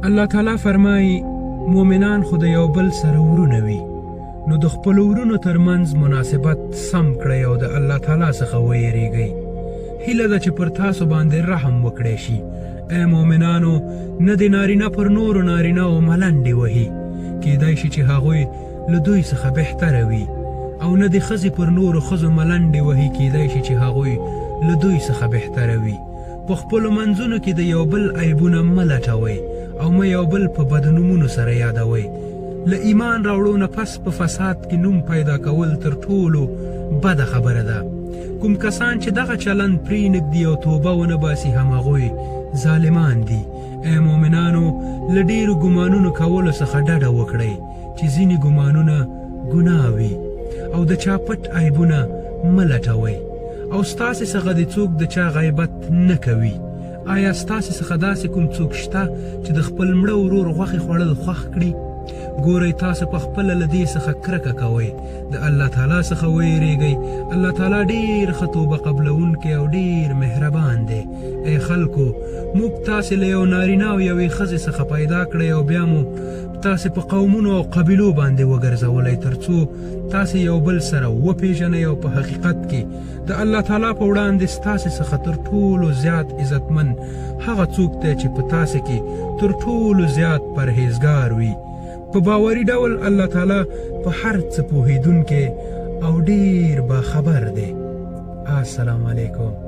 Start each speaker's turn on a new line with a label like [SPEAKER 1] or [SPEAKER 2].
[SPEAKER 1] الله تعالی فرمایي، مؤمنان خو د یو بل سره ورونه وي، نو د خپلو ورونو تر منځ مناسبت سم کړئ او د الله تعالی څخه ویریږئ. هیله ده چې پر تاسو باندې رحم وکړی شي. ای مؤمنانو، نه د نارینه پر نورو نارینه او ملنډې وهي، کیدای شي چې هغوی له دوی څخه بهتره وي، او نه د ښځې پر نورو ښځو ملنډې وهي، کیدای شي چې هغوی له دوی څخه بهتره وي. په خپلو منځونو کې د یو بل عیبونه مه لټوئ او مه یو بل په بدنومونو سره یادوئ. له ایمان راوړو نه پس په فساد کې نوم پیدا کول تر ټولو بده خبره ده. کوم کسان چې دغه چلند پرې نږدي او توبه ونه باسي، همغوی ظالمان دي. ای مؤمنانو، له ډیرو ګمانونو کولو څخه ډډه وکړئ چې ځینې ګمانونه ګناه وي، او د چا پټ عیبونه مه لټوئ، او ستاسې څخه دې څوک د چا غیبت نه کوي. آیا ستاسې څخه داسې کوم څوک شته چې د خپل مړه ورور غوښې خوړل خوښ کړي؟ ګورئ، تاسو په خپله له دې څخه کرکه کوئ. د الله تعالی څخه ویریږئ، الله تعالی ډیر ښه توبه قبلوونکی او ډیر مهربان دی. ای خلکو، موږ تاسې له یو نارینه او یوې ښځې څخه پیدا کړئ او بیا مو تاسې په قومونو او قبیلو باندې وګرځولی ترڅو تاسې یو بل سره وپیژنئ، او په حقیقت کې د الله تعالی په وړاندې ستاسې څخه تر ټولو زیات عزتمن هغه څوک دی چې په تاسې کې تر ټولو زیات پرهیزګار وي. په باوري ډول الله تعالی په هر څه پوهیدونکی او ډیر باخبر دی. السلام علیکم.